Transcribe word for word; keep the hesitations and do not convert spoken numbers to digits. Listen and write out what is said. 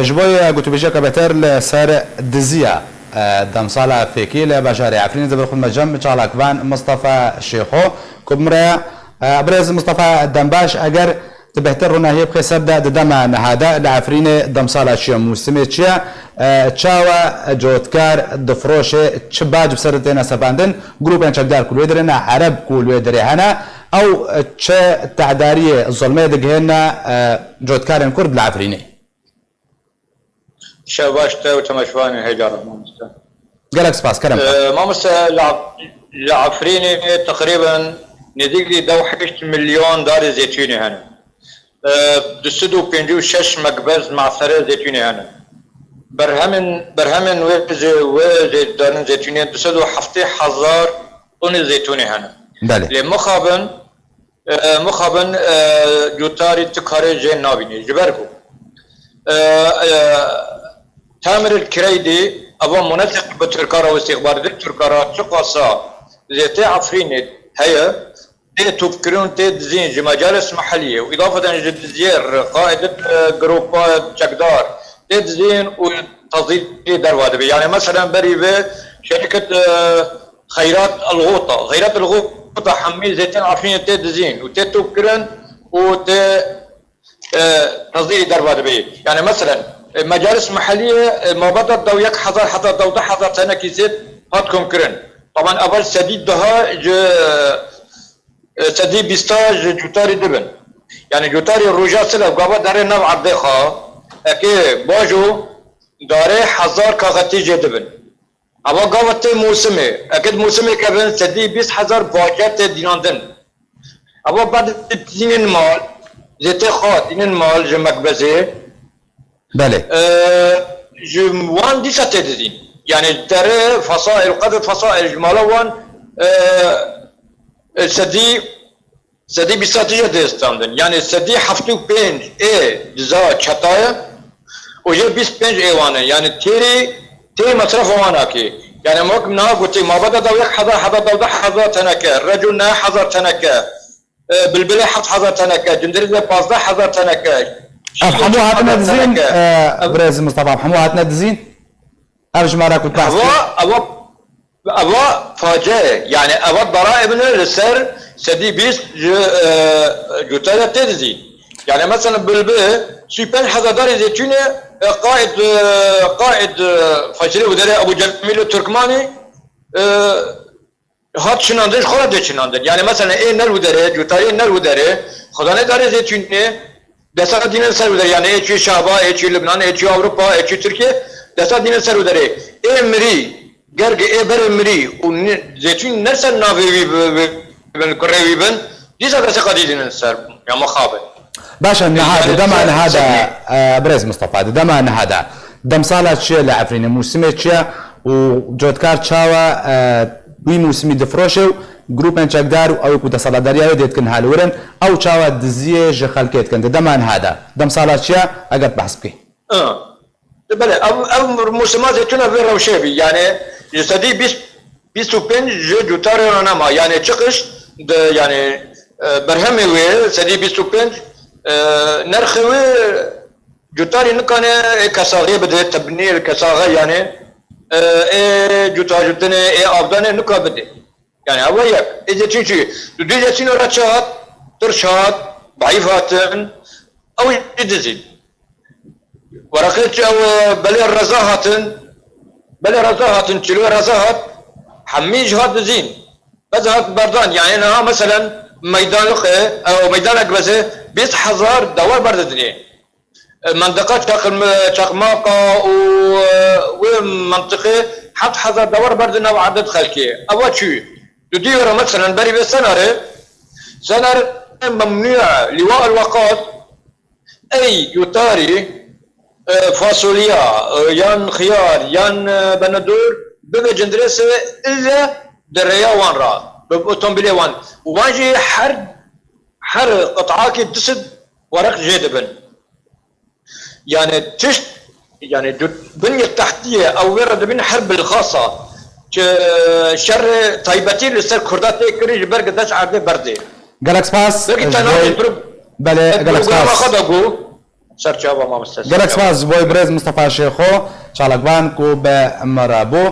Ji bo ye gotûbêjiyeke beter li ser diziya, e, demsala fêkî li bajarê Efrînê, divir xwe me cem çalakvan Mistefa Şêxo, ku bi min re, e, birêz Mistefa Dembaş, eger tu bêhtir ronahiyê bixê ser de, di dema niha de li Efrînê demsala çi ye, mûsimê çi ye, e, çawa cotkar difroşe, çi bac bi ser de têne sepandin, grûpên çekdar ku li wê derê ne, ereb ku li wê derê hene, ew çi tehdariyê, zulmê digihêne, e, cotkarên kurd li Efrînê? Şev baş te û temaşevanên hêja re, mamoste. Gelek spas, kerem. Ee, mamoste, li Af-, li Efrînê teqrîben nêzîkî dew heşt milyon darê zeytûnê hene. Ee, du sed û pêncî û şeş mekbez masere zeytûnê hene. Berhemên, berhemên wê zê-, wê zê-, darên zeytûnê du sed û heftê hezar tonê zeytûnê hene. Belê. Lê mixabin, E, mixabin, e, cutarî tu karê jê nabînî. Ji ber ku, e, e, Temir el Kireydî, eva muneseq bi Tirka re û îstîxbaratê Tirka re çiqasa zêtê Efrînê heye, tê topkirin, tê dizîn ji mecalis mehelliyê û îdafeten ji diziyê re qaîdê, e, grupa çekdar tê dizîn û tezîrê derva dibe. Yani meselen berî vê şerîket, e, Xeyrat el-Xota. Xeyrat el-Xota hemî zêtên Efrînê tê dizîn û tê topkirin û tê, e, tezîrî derva dibê. Yani meselen, e, mecalis mehelliyê, e, mabeta dew yek hezar heta dew deh hezar tenekî zêt hat komkirin. Taban evel sedî deha ji, e, sedî bîsta ji cutarî dibin. Yani cutarî roja silev gava derê nav erdê xwe, eke bajo darê hezar kaxetî jê dibin. Ava gava tê mûsimê. Eke di mûsimê kevin, sedî bîst hezar bacer tê dînandin. Ava bed tînin mal, zêtê xwe tînin mal ji mekbezê. Belê. Ee, ji wan dîsa tê dizîn. Yani dere fasail, qedr fasail ji mala wan, ee, e, sedî Sedî bîst tê standin. Yani sedî heftê û pênc ê diza çeta ye û jê bîst pênc ê wan e. Yani têrî, têrî mesrefa wan akê. Yani em wek niha gotî, mabeta dew yek hezar heta dew deh hezar teneke, reco neh hezar teneke, e, bilbilê heft hezar teneke, cindirê de pazdeh hezar teneke, ev hemû hatine dizîn, teneke. E, birêz Mistefa, ev hemû hatine dizîn? Ev jimara ku tu behs kir. Eva, eva Eva face ye. Yani eva daraib ne li ser sedî bîst ji, e, cutaya tê dizî. Yani mesela bilbi sî pênc hezar darê zeytûnê, e, qaid, e, qaid, e, faşirê û derê Ebu Cemîl Turkmanî, e, hat çinandin, ji xwe re tê çinandin. Yani mesela ê ner û derê, cutarê ner û derê, xwedanê darê zeytûnê, desa dînin ser û derê. Yani ê çûyê Şaba, ê çûyê Libnan, ê çûyê Ewropa, ê çûyê Tirkiye, desa dînin ser û derê. Ê mirî, Ger ê berê mirî û ni-, zeytûn ne ser navê wî bi, bi, bin, kurê wî bin, dîsa destê xwe dîtînin ser, ya mixabin. Baş e, niha di dema niha de, e, birêz Mistefa, di dema niha de, demsala çi ye li Efrînê, mûsimê çi ye û cotdar çawa, e, wî mûsimî difiroşe û grûpên çekdar û ew ku desthilatdariya wê dê dikin haliwirin, ew çawa diziyê ji xelkê dikin di dema niha de? Demsala çi ye, eger behs bikî? Ha. Belê, ev, ev mûsima zeytûna vê rewşê bî. Yani ji sedî bîst, bîst û pênc ji cutarê re nema. Yani çi qiş di, yani, e, berhemê wê sedî bîst û pênc, e, nerxê wê cutarî nikane ê kesaxê bide, tebnî kesaxe yani, e, ê cuta jutinê, ê avdanê nika bide. Yani ew yek. Ê zeytûn çi? Di dû zeytûnê re çi hat? Tirş hat, dayîf hatin. Ew jî dizîn. Weraqê çi ew, belê reza hatin. Belê reza hatin, çilo reza hat. Hemî jî hat dizîn. Bes hat berdan. Yani niha meselen meydanlixê, ew meydanek bese bîst hezar dewar berdidinê. E, mentiqa Çaqm-, Çaqmaqa û, e, wê mentiqê heft hezar dewar berdin nav edet xelkê. Ewa çû? Tu dî were meselen berî vê Senarê, Senar memnû ye, Lîwa el Weqas, ey cutarî, e, fasolya, e, yan xiyar, yan, e, benedor, bibe cindirêsê ille di rêya wan ra, bi otomobîlê wan. Wan jî her, her qit'akê du sed wereq jê dibin. Yani tişt, yani dut-, binyê tehtiyê ew wê re dibin her bilxasa. Çi şerê taybetî li ser Kurda tê kirî ji ber ki deş erdê berdê. Gelek spas. Belkî te navê pro-, belê, gelek spas. Programa xwe de got. Ser çava mamoste. Gelek spas ji bo birêz Mistefa Şêxo çalakvan ku bi me re bû.